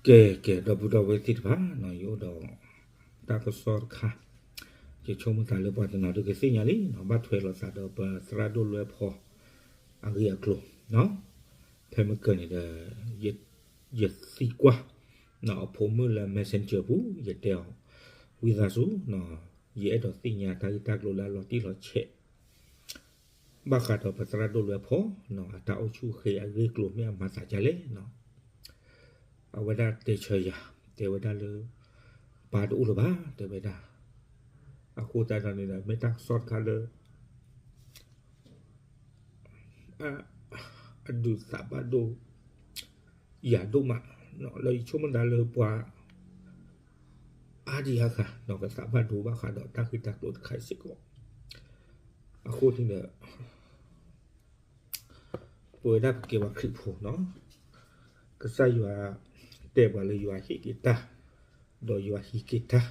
ကဲ ကဲ ဒီပုၢ်ဒီဝဲၢ်သ့ၣ်တဖၣ်နီၤ, ယအိၣ်ဒီးတၢ်ကစီၣ်တခါ, ယဆိကမိၣ်သးလၢပှၤတနီၤဒုးကသ့ၣ်ညါလံနီၤ, ဘၣ်ထွဲလိာ်သးဒီးပသရၣ်ဒိၣ်လွဲၢ်ဖီအဂ့ၢ်အကျိၤ, ဖဲမုၢ်ကၢၤန့ၣ်ဒီး ယသံကွၢ်အဖိမုၣ်လၢ messenger ပူၤ ယတဲအီၤ, ဝံသးစူၤ, ယအဲၣ်ဒိးသ့ၣ်ညါတၢ်ဂ့ၢ်တၢ်ကျိၤလၢအလီၤတံၢ်လီၤဆဲး ဘၣ်ဃးဒီးပသရၣ်ဒိၣ်လွဲၢ်ဖီနီၤ, အတၢ်အိၣ်ဆူၣ်အိၣ်ချ့အဂ့ၢ်ကျိၤမ့ၢ်အမၤသးဒ်လဲၣ်နီၤ. အဝဲဒၣ်တဲဆၢယၤ, တဲဝဲဒၣ်လၢ ပၢ်တအိၣ်လၢၤဘၣ် တဲဝဲဒၣ်. အဃိသတးဒီးန့ၣ်ဒီး မ့ၢ်တၢ်ကစီၣ်တခါလၢ အဒုးသးဘၣ်ဒိ ယၤဒိၣ်မး, လၢယဆိကမိၣ်သးလၢပှၤ အါဒံအါဂၤနီၤ ကသးဘၣ်ဒိဘၣ်ဃးဒီးတၢ်ဂ့ၢ်တၢ်ကျိၤတခါအံၤစ့ၢ်ကီး. အဃိန့ၣ်ဒီး ပဝဲဒၣ်ပကဲပှၤခရံာ်ဖိနီၤ, ကစၢ်ယွၤတဲပှၤလၢယွၤဟ့ၣ်က့ၤတၢ်, ဒီးယွၤဟံးက့ၤတၢ်,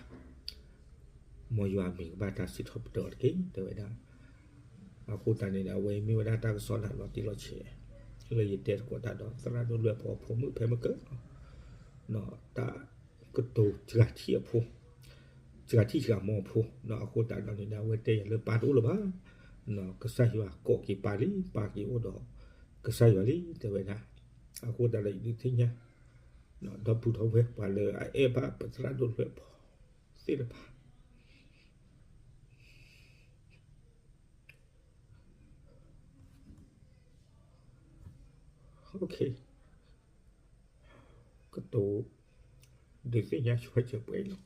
မ်ယွၤအမံၤကဘၣ်တၢ်စံးထီၣ်ပတြၢၤအီၤတက့ၢ် တဲဝဲဒၣ်. အဃိသတးန့ၣ်ဒီး အဝဲမ့ၢ်ဝဲဒၣ်တၢ်ကစီၣ်လၢအလီၤတံၢ်လီၤဆဲး လၢယတဲသကိးတၢ်ဒီးသရၣ်ဒိၣ်လွဲၢ်ဖီအဖိမုၣ်ဖဲမုၢ်ကၢၤ တၢ်ကတိၤစှၤထံၣ်အဖိ, စှၤထံၣ်စှၤမီၤအဖိနီၤ. အဃိသတးဒီးန့ၣ်ဒီး အဝဲတဲယၤလၢပၢ်တအိၣ်လၢၤဘၣ်, ကစၢ်ယွၤကိးက့ၤပၢ်လံ, ပၢ်က့ၤအိၣ်ဒီးကစၢ်ယွၤလံ တဲဝဲဒၣ်. အဃိသတးဒီးယဒုးသ့ၣ်ညါ ဒီပုၢ်ဒီဝဲၢ်ပှၤလၢအအဲၣ်ဘၣ်ပသရၣ်ဒိၣ်လွဲၢ်ဖီသ့ၣ်တဖၣ် ကတိၤဒုးသ့ၣ်ညါဆိစၢၤပှဲၤလီၤ.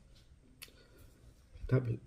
တၢ်ဘျုး